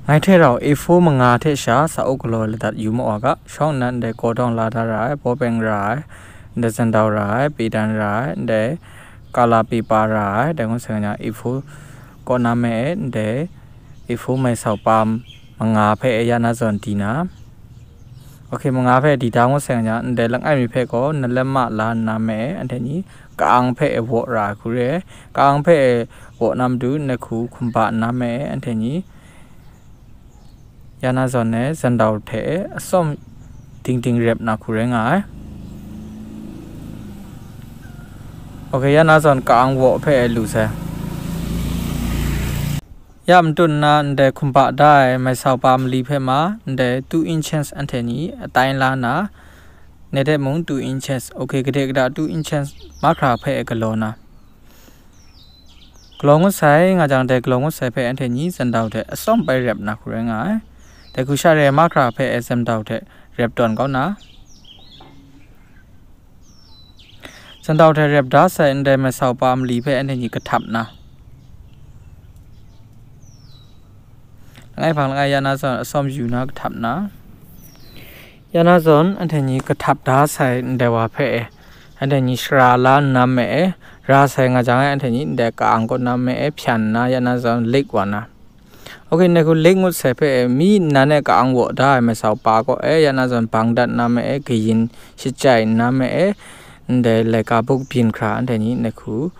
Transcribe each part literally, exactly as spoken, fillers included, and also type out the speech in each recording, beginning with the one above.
Ngai hte rau A four manga hte sha sa-up galaw ladat yu ma wa ga, shawng nnan ndai kawdawng la da ra ai, bawpeng ra ai, ndai zandau ra ai, pedan ra ai, ndai kala pepa ra ai, dai ngu sai nga A four kaw na me e, ndai A four mai sau pa manga hpe e ya na zawn di na. Ok, manga hpe di da ngu sai nga, ndai langai mi hpe gaw na lam ma la nna me e, anhte ni ka-ang hpe e waw ra ai hku re, ka-ang hpe e waw na matu, na hku hkum ba nna me e, anhte ni ya na zawn e zandau hte e atsawm ding ding rep na hku rai nga ai. Ok, ya na zawn ka-ang waw hpe e lu sai. Ya matut nna ndai hkum ba da ai mai sau pa mali hpe ma, ndai two inches anhte ni atai la na, ne de mung two inches, ok, gade gada two inches mahkra hpe e galaw na. Galaw ngut sai nga jang, dai galaw ngut sai hpe anhte ni zandau hte atsawm bai rep na hku rai nga ai. Dai hku sha re mahkra hpe e zandau hte rep tawn kau na. Zandau hte rep da sai ndai mai sau pa mali hpe anhte ni kahtap na. Langai hpang langai ya na zawn atsawm yu na kahtap na. Ya na zawn anhte ni kahtap da sai ndai wa hpe e, anhte ni shara la nna me e, ra sai nga jang e anhte ni ndai ka-ang kaw na me e hpyan nna ya na zawn lik wa na. Ok, ndai hku lik ngut sai hpe e, mi nan e ka-ang waw da ai mai sau pa kaw e, ya na zawn bang dat nna me e, kayin shachyai nna me e, ndai laika buk byin hkra anhte ni ndai hku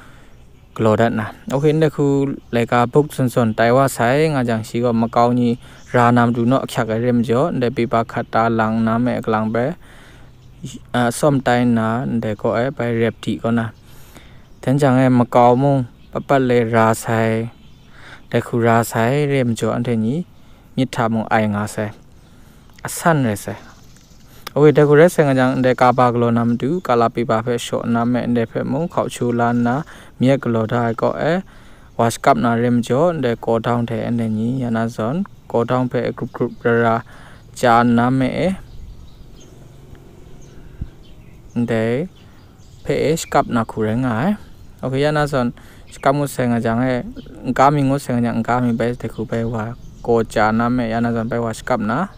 galaw dat na. Ok, ndai hku laika buk zawn zawn tai wa sai nga jang, shi gaw makau ni ra na matu naw ahkyak ai re majaw, ndai pepa hkat ta lang nna me e kalang bai, a, atsawm tai nna ndai kaw e bai rep di kau na. Dai jang e makau mung pat pat le ra sai, dai hku ra sai re majaw, anhte ni myit hta mung ai nga sai, asan rai sai. Ok, dai hku rai sai nga jang, ndai kaba galaw na matu, kala pepa hpe shaw nna me, ndai hpe mung hkau hkyu la nna, myit galaw da ai kaw e, wa shakap na re majaw, ndai kawdawng hte anhte ni ya na zawn, kawdawng hpe grup grup ra ra chya nna me e, ndai hpe e shakap na hku rai nga ai. Ok, ya na zawn shakap ngut sai nga jang e, nka mi ngut sai nga jang, nka mi bai dai hku bai wa kaw chya nna me, ya na zawn bai wa shakap na.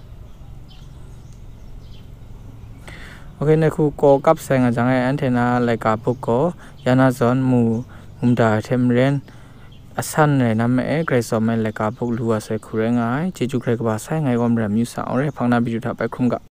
Ok, ndai hku kaw kap sai nga jang e, anhte na laika buk gaw ya na zawn mu, mum da ai hte maren, asan rai na me e, Karai tsawm ai laika buk lu wa sai hku rai nga ai. Chyeju hkrai kaba sai, ngai gaw Maram Yu Sa Awng re, hpang na biju hta bai hkrum ga.